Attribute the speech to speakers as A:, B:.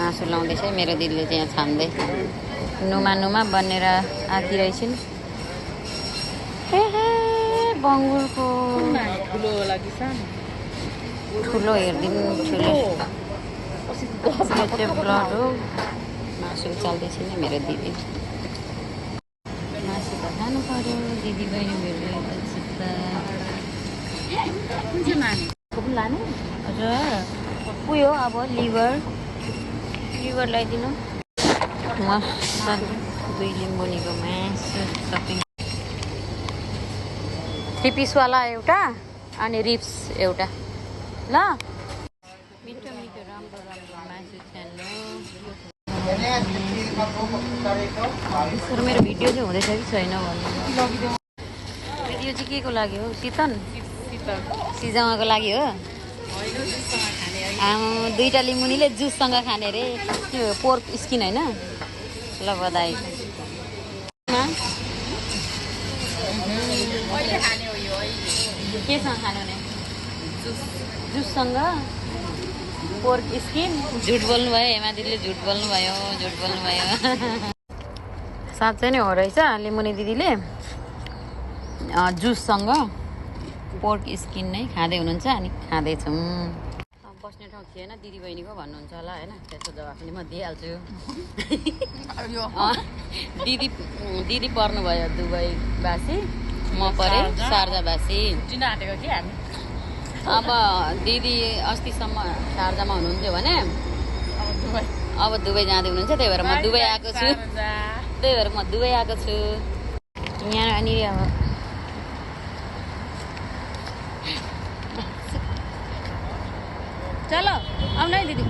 A: मासु लाउँदैछ मेरो दिदीले चाहिँ यहाँ छान्दै नुमा नुमा बनेर आँकी रहेछन्। हे हे बङ्गुरको ठुलो हेरिदिनु ठुलो ब्लड हो। मासु उचाल्दैछ नि मेरो दिदी। मासु त खानु पर्यो दिदी बहिनी भेट्दै लाने हजुर उयो अब लिभर ल्याइदिनु। मजाले 2 लिम्बुनीको मासु सपिङ 3 पिसवाला एउटा अनि रिप्स एउटा ल। मिठो मिठो राम्रो राम्रो मासु छ्यान्नु। तर मेरो भिडियो चाहिँ हुँदैछ कि छैन भन्नु। भिडियो चाहिँ के को लागि हो? चितन सिजामाको लागि हो। दुईटा लिमुनीले जुससँग खाने रे। त्यो पोर्क स्किन होइन। ल बधाई। केसँग खाने भने? जुससँग पोर्क स्किन। झुट बोल्नु भयो हेमा दिदीले, झुट बोल्नु भयो। साँच्चै नै हो रहेछ। लिमुनी दिदीले जुससँग पोर्क स्किन नै खाँदै हुनुहुन्छ अनि खाँदैछौँ। बस्ने ठाउँ थिएन दिदी बहिनीको भन्नुहुन्छ होला होइन। त्यसको जवाफ पनि म दिइहाल्छु। दिदी पर्नुभयो दुबईवासी, म परे शारजावासी। अब दिदी अस्तिसम्म शारजामा हुनुहुन्थ्यो भने अब दुबई जाँदै हुनुहुन्छ। त्यही भएर म दुबई आएको छु। यहाँ अनि अब चलो आउनु है दिदी।